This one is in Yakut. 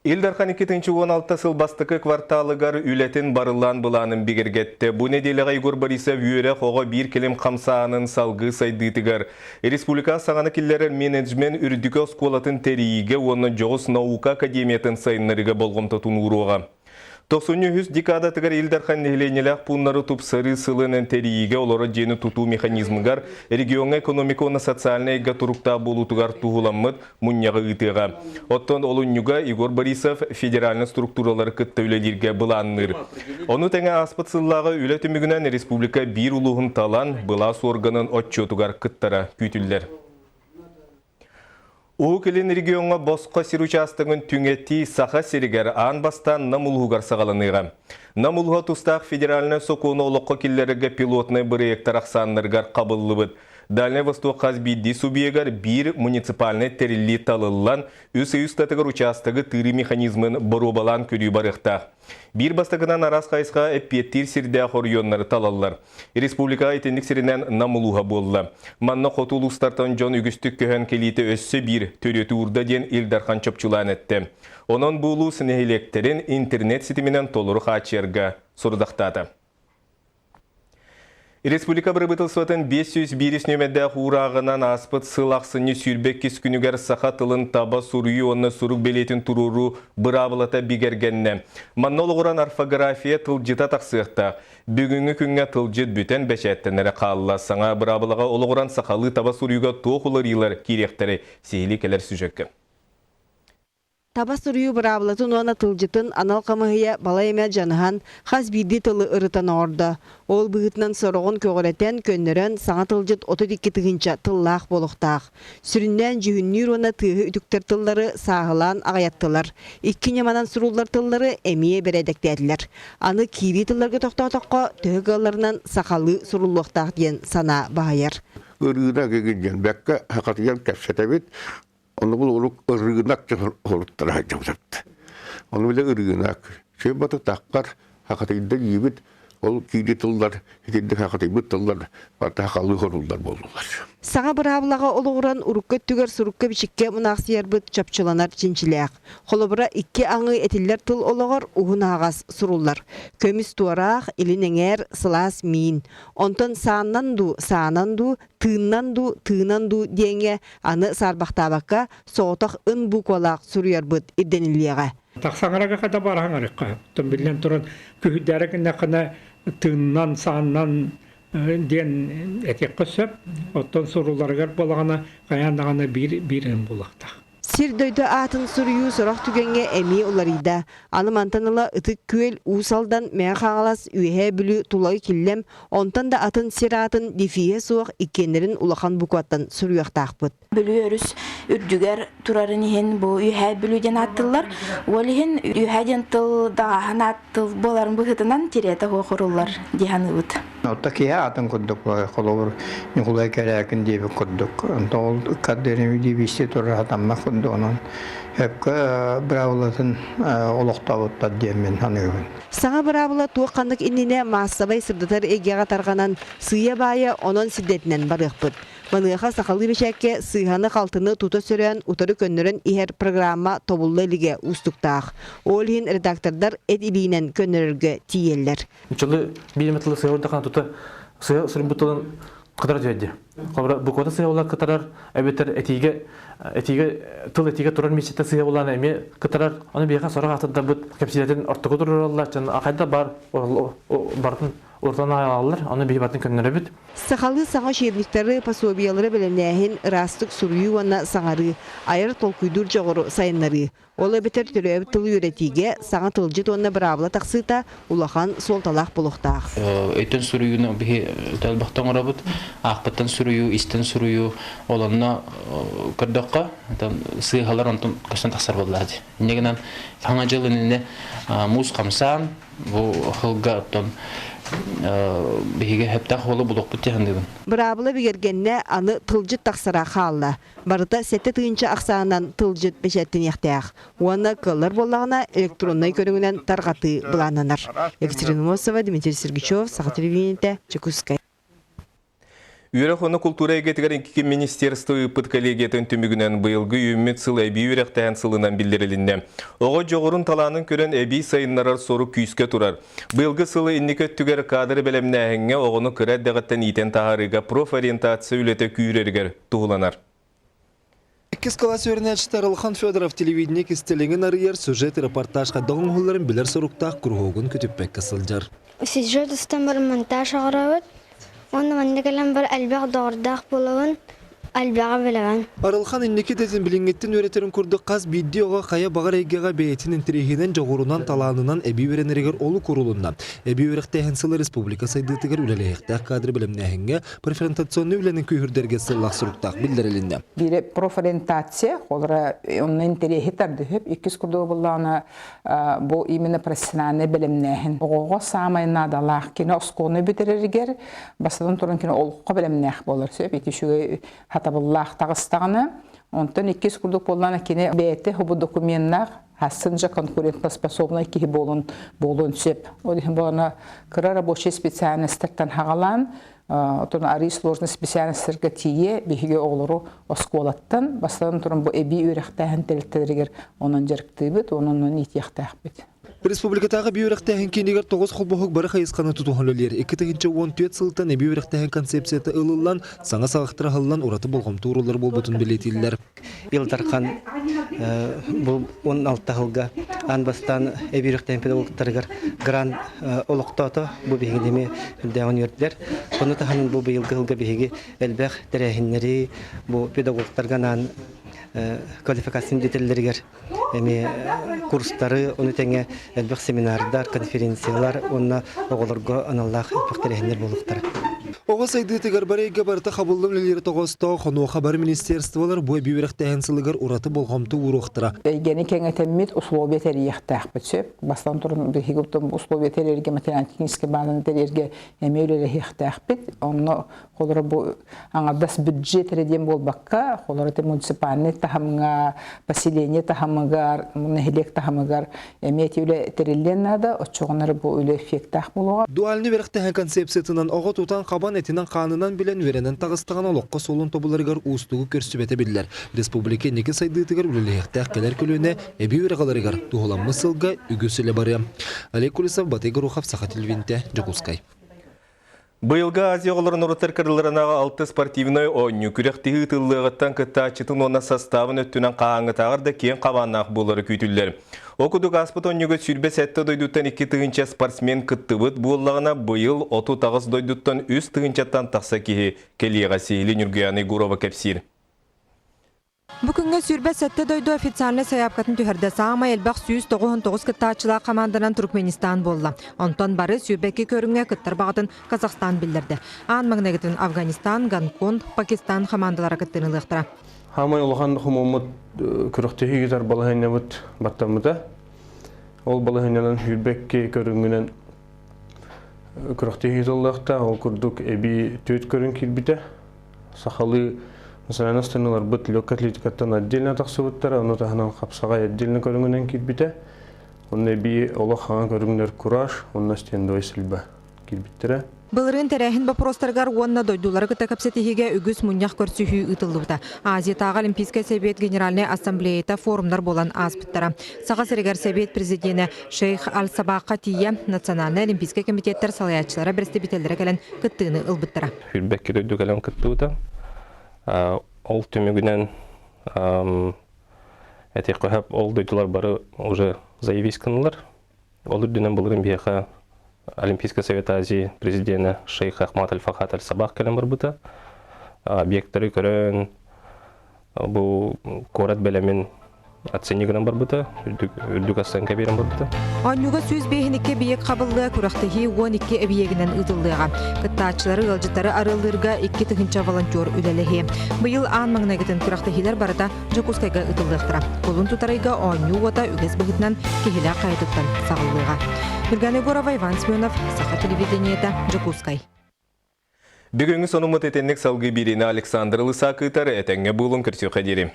Ил Дархан 2016 сыл бастакы кварталыгар үлэтин барыллаан былаанын бигэргэттэ. Бу нэдиэлэҕэ Егор Борисов үөрэх оҕо биир кэлим хамсааһынын салгыы сайдыытыгар, республика саҥаны киллэрэр менеджмент үрдүкү оскуолатын тэрийиигэ уонна дьоҕус наука академиятын сайыннарыыга болҕомтотун ууруоҕа. Тохсунньу үһүс декадатыгар Ил Дархан нэһилиэнньэлээх пууннары тупсарыы сылын тэрийиигэ олорор дьиэни тутуу механизмыгар региоҥҥа экономика уонна социальнай эйгэ туруктаах буолуутугар туһуламмыт мунньаҕы ыытыаҕа. Оттон олунньуга Егор Борисов федеральнай структуралары кытта үлэлииргэ былаанныыр. Ону тэҥэ ааспыт сыллааҕы үлэ түмүгүнэн республика биир улууһун талан, былаас органын отчуотугар кыттара күүтүллэр. Уһук Илин региоҥҥа босхо сир учаастагын түҥэтии Саха сиригэр аан бастаан Нам улууһугар саҕаланыаҕа. Нам улууһа тустаах федеральнай сокуону олоххо киллэрэргэ пилотнай бырайыактар ахсааннарыгар хабыллыбыт. Дальнай Восток хас биирдии субъегар биир муниципальнай тэриллии талыллан, үс ый устатыгар учаастагы тыырыы механизмын боруобалаан көрүү барыахтаах. Биир бастакынан араас хайысха эппиэттиир сирдээх оройуоннары талаллар. Республикаҕа итинник сиринэн Нам улууһа буолла. Манна хоту улуустартан дьон үгүстүк көһөн кэлиитэ өссө биир төрүөтү уурда диэн Ил Дархан чопчулаан эттэ. Онон бу улуус нэһилиэктэрин интернет ситиминэн толору хааччыйарга сорудахтаата. Республика бырабыыталыстыбатын 501 нүөмэрдээх уурааҕынан ааспыт сыл ахсынньы 22 күнүгэр саха тылын таба суруйуу уонна сурук бэлиэтин туруоруу быраабылата бигэргэннэ. Манна олоҕуран орфография тылдьыта тахсыахтаах. Бүгүҥҥү күҥҥэ тылдьыт бүтэн бэчээттэнэрэ хаалла. Саҥа быраабылаҕа олоҕуран сахалыы таба суруйууга туох уларыйыылар киириэхтэрэй? Сиһилии кэлэр сюжекка. Таба суруйуу быраабылатын уонна тылдьытын анал хамыыһыйа балай эмэ дьаныһан, хас биирдии тылы ырытан оҥордо. Ол быһыытынан сороҕун көҕүрэтэн, көннөрөн, саҥа тылдьыт 32 тыһыынча тыллаах буолуохтаах. Сүрүннээн дьүһүннүүр уонна тыаһы үтүктэр тыллары сааһылаан аҕыйаттылар. Икки ньыманан суруллар тыллары эмиэ бэрээдэктээтилэр. Аны киирии тылларга тохтоотоххо, төһө кыалларынан сахалыы суруллуохтаах диэн санаа баһыйар. Ырыына кигин бэккэ хакатыйан кэпсэтэбит. Ону бул урук ырыынак хоруттара сылдьабыт. Ону биле ырыынак. Сөбаты таххар хакатыйда диибит. Ол киири тыллар, итинник хакатыйбыт тыллар барыта хахалыы хоруллар буоллулар. Саҥа быраабылаҕа олоҕуран урукку өттүгэр сурукка-бичиккэ мунаахсыйарбыт чопчуланар чинчилээх. Холобура, икки аҥыы этиллэр тыл олоҕор уһун аһаҕас суруллар. Көмүс туораах, илин эҥээр, сылаас миин. Онтон сааннан дуу, саанан дуу, тыыннан дуу, тыынан дуу диэҥҥэ аны саарбахтаабакка соҕотох ын буквалаах суруйарбыт ирдэниллиэҕэ. Тахсаҥарага хата бараһаҥарыкка. Оттон биллэн туран күһүйдээри гыннаххына тыыннан, сааннан диэн этиэххэ сөп. Оттон сурулларыгар буолаҕына хайаан даҕаны биир биир ын буолуохтаах. Сир-дойду аатын суруйуу сорох түгэҥҥэ эмиэ уларыйда. Аны мантан ыла Ытык Күөл, Уус Алдан, Мэҥэ Хаҥалас, Үөһээ Бүлүү, Тулагы Киллэм, онтон да атын сир аатын дефиһэ суох иккиэннэрин улахан букваттан суруйуохтаахпыт. Бүлүү өрүс үрдүгэр турарын иһин бу Үөһээ Бүлүү диэн ааттыыллар. Ол иһин Үөһээ диэн тыл даҕааһын аат тыл буоларын быһыытынан тириэтэ суох уруллар дии саныыбыт. Орто киһи аатын курдук холобур Ньукулай Кэрээкин диэбит курдук. Онтон ол ыккардыырын дии турар сатаммат курдук онон сөпкө быраабылатын олохтообуттар диэн саныыбын. Саҥа быраабыла туох ханнык иннинэ маассабай сырдатар эйгэҕэ тарҕанан, сыыйа-баайа онон сирдэтинэн барыахпыт. Маныаха сахалыы бэчээккэ сыыһаны-халтыны тута сөрөөн, утары көннөрөн иһэр программа тобулла илигэ уустуктаах. Ол иһин редактордар эт илиинэн көннөрөргө тиийэллэр. Нуччалыы биир эмэ тылы сыа урдахана тута сыа суруйбут тылын кытара түһэрди. Холобура, буквата сыа буолан кытарар, эбэтэр этиигэ этиигэ тыл этиигэ турар миэстэтэ сыа буолан эмиэ кытарар. Ону биһиэхэ сорох атырдарбыт кэпсиирэтин ортоку турараллар, чын хайда бар барытын урутан аҕалаллар, ону биһи барытын көннөрөбүт. Сахалыы саҥа учебниктары, пособиелары бэлэмнээһин, ыраастык суруйуу уонна саҥарыы, айар толкуйдуур дьоҕуру сайыннарыы. Ол эбэтэр төрөөбүт тылы үөрэтиигэ саҥа тылдьыт уонна быраабыла тахсыыта улахан суолталаах буолуохтаах. Өйтөн суруйууну биһи элбэхтэ оҥоробут. Аахпыттан суруйуу, истэн суруйуу, ол онно көрдөххө, сыыһалар онтон көстөн тахсар буоллаҕа дии. Инньэ гынан саҥа дьыл иннинэ муус хамсаан, Бу сылга оттон биһиги сөптөөх уолу булуохпут дии саныыбын. Быраабыла бигэргэннэ, аны тылдьыт тахсара хаалла. Барыта 7 тыһыынча ахсаанынан тылдьыт бэчээттэниэхтээх. Уонна кыаллар буоллаҕына электроннай көрүҥүнэн тарҕатыы былааннанар. Екатерина Мосова, Дмитрий Сергучев, Саха телевидениетэ, Дьокуускай. Үөрэх уонна култуура эйгэтигэр икки министерство ыыппыт коллегиятын түмүгүнэн быйылгы үүммүт сыл эбии үөрэхтээһин сылынан биллэрилиннэ. Оҕо дьоҕурун талаанын көрөн эбии сайыннарар сорук күүскэ турар. Быйылгы сылы инники өттүгэр кадры бэлэмнээһиҥҥэ оҕону кыра эрдэҕиттэн иитэн таһаарыыга профориентация үлэтэ күүрэригэр туһуланар. Иккис кылаас үөрэнээччитэ Арылхан Федоров телевидение кистэлэҥин арыйар сюжет-репортаж хайдах оҥоһулларын билэр соруктаах куруһуогун көтүппэккэ сылдьар. Сюжет устан бар монтаж оҥоробут уонна манна кэлэн бар элбэх доҕордоох буолабын, элбэҕи билэбин. Арылхан инники идэтин билиҥҥиттэн үөрэтэрин курдук хас биирдии оҕо хайа баҕар эйгэҕэ бэйэтин интэриэһинэн, дьоҕурунан, талаанынан эбии үөрэнэригэр олук уурулунна. Эбии үөрэхтээһин сыла республика сайдыытыгар үлэлэһиэхтээх кадры бэлэмнээһиҥҥэ профориентационнай үлэни күүһүрдэргэ сыллаах суруктаах биллэрилиннэ. Биире профориентация, олора онно интэриэһи тардыһып, иккис курдук буллаҕына бу именно профессиональнай бэлэмнээһин. Оҕоҕо саамай наадалаах кини оскуоланы бүтэрэригэр бастатан туран кини олоххо бэлэмнээх буолар сөп ити үчүгэй хатабыллаах таҕыстаҕына онтон иккис курдук буоллаҕына кини бэйэтэ хубу докуменнаах хассын же конкурентоспособнай киһи буолун буолуон сөп. Ол иһин буолана кыра рабочий специальностартан хаҕалаан Отон арый сложный специальностарга тиийэ биһиги оҕолору оскуолаттан бастатан туран бу эбии үөрэхтээһин тэрилтэлэригэр онон дьарыктыыбыт, онон иитиэхтээхпит. Республикатааҕы эбии үөрэхтээһин киинигэр тоҕус холбоһук бары хайысханы тутуһан үлэлиир. 2014 сылтан эбии үөрэхтээһин концепцията ылыллан, саҥа саҕахтар аһыллан ураты болҕомто ууруллар буолбутун бэлиэтииллэр. Ил Дархан бу 16 сылга аан бастаан эбии үөрэхтээһин педагогтарыгар грант олохтоото. Бу биһигини эмиэ үрдээҕин үөрдэр. Ону таһынан бу быйылгы сылга биһиги элбэх тэрээһиннэри бу педагогтарга анаан квалификация үрдэтэллэригэр эмиэ курстары, ону тэҥэ элбэх семинардар, конференциялар уонна оҕолорго аналлаах элбэх тэрээһиннэр буолуохтара. Оҕо сайдыытыгар бары эйгэ барыта хабыллан үлэлиир тоҕоостоох, онуоха бары министерстволар бу эбии үөрэхтээһин сылыгар ураты болҕомто ууруохтара. Эйгэни кэҥэтэммит условия тэрийиэхтээхпит сөп. Бастатан туран биһиги условия тэрийэргэ материально-техническэй баазаны тэрийэргэ эмиэ үлэлэһиэхтээхпит. Онно Холоро бу аҥардас бюджет эрэ диэн буолбакка, холоро это муниципальный таһымҥа, поселение таһымыгар, нэһилиэк таһымыгар эмиэ ити үлэ тэриллиэн наада, оччоҕуна эрэ бу үлэ эффектаах буолуоҕа. Дуальный үөрэхтээһин концепциятынан оҕо тутан-хабан этинэн-хаанынан билэн үөрэнэн таҕыстаҕына олоххо суолун тобуларыгар уустугу көрсүбэтэ биллэр. Республика инники сайдыытыгар үлэлэһиэхтээх кэлэр көлүөнэ эбии үөрэх ыларыгар туһуламмыт сылга үгүс үлэ барыа. Олег Кулисов, Батый Горохов, Саха телевидениетэ, Дьокуускай. Быйылгы Азия оҕолорун норуоттар кырыларынааҕы алты спортивнай оонньуу күрэхтэһии ыытыллыаҕыттан кыттааччытын уонна састаабын өттүнэн хаһааҥҥытааҕар да киэҥ хабааннаах буолара күүтүллэр. Ол курдук ааспыт оонньууга 27 дойдуттан 2 тыһыынча спортсмен кыттыбыт буоллаҕына, быйыл 38 дойдуттан 3 тыһыынчаттан тахса киһи кэлиэҕэ сиһили Ньургуйаана Егорова кэпсиир. Бу күҥҥэ 27 дойду официальнай сайаапкатын түһэрдэ. Саамай элбэх 199 кыттааччылаах хамаанданан Туркменистан буолла. Онтон бары 22 көрүҥҥэ кыттар баҕатын Казахстан биллэрдэ. Аан маҥнайгытын Афганистан, Гонконг, Пакистан хамаандалара кыттыыны ылыахтара. Хаамай улахан хомуоммут күрэхтэһии ыытар балаһыанньабыт баттаммыта. Ол балаһыанньанан 22 көрүҥүнэн күрэхтэһии ыытыллыахтаах. Ол курдук эбии түөрт көрүҥ киирбитэ. Сахалыы национальнай станыыларбыт легкой атлетикаттан отдельно тахсыбыттара, ону таһынан хапсаҕай отдельно көрүҥүнэн киирбитэ. Онно эбии олох хаҥа көрүҥнэр кураж, уонна стендовай стрельба киирбиттэрэ. Былырыын тэрээһин боппуруостарыгар уонна дойдулары кытта кэпсэтиһиигэ үгүс мунньах көрсүһүү ыытыллыбыта. Азиятааҕы Олимпийскай Сэбиэт Генеральнай Ассамблеята форумнар буолан ааспыттара. Саха сиригэр Сэбиэт президенэ Шейх Аль-Сабахха тиийэ Национальнай Олимпийскай комитеттэр салайааччылара бэрэстэбиитэллэрэ кэлэн кыттыыны ылбыттара. Хүрбэкки дойду кэлэн кыттыбыта. Ол түмүгүнэн этиэххэ сөп, ол дойдулар бары уже заявись гыннылар. Ол үрдүнэн былырын биһиэхэ Олимпийскай Совет Азии президенэ Шейх Ахмад Аль-Фахат Аль-Сабах кэлэн барбыта. Объекттары көрөн, бу куорат бэлэмин оценни гынан барбыта, үрдүк оценка биэрэн барбыта. Оонньууга 105 эбийиэк хабыллыа, күрэхтэһии 12 эбийиэгинэн ыытыллыаҕа. Кыттааччылары, ыалдьыттары арыаллыырга 2000 волонтер үлэлэһиэ. Быйыл аан маҥнайгытын күрэхтэһиилэр барыта Дьокуускайга ыытыллыахтара. Кулун тутарайга оонньуу уота үгэс быһыытынан Киһилээх хайатыттан саҕыллыаҕа. Нургана Егорова, Иван Семенов, Саха телевидениета, Дьокуускай. Бүгүҥҥү сонуммут итинник салгыы биэриини Александр Лысак ыытар. Этэҥҥэ буолуҥ, көрсүөххэ диэри.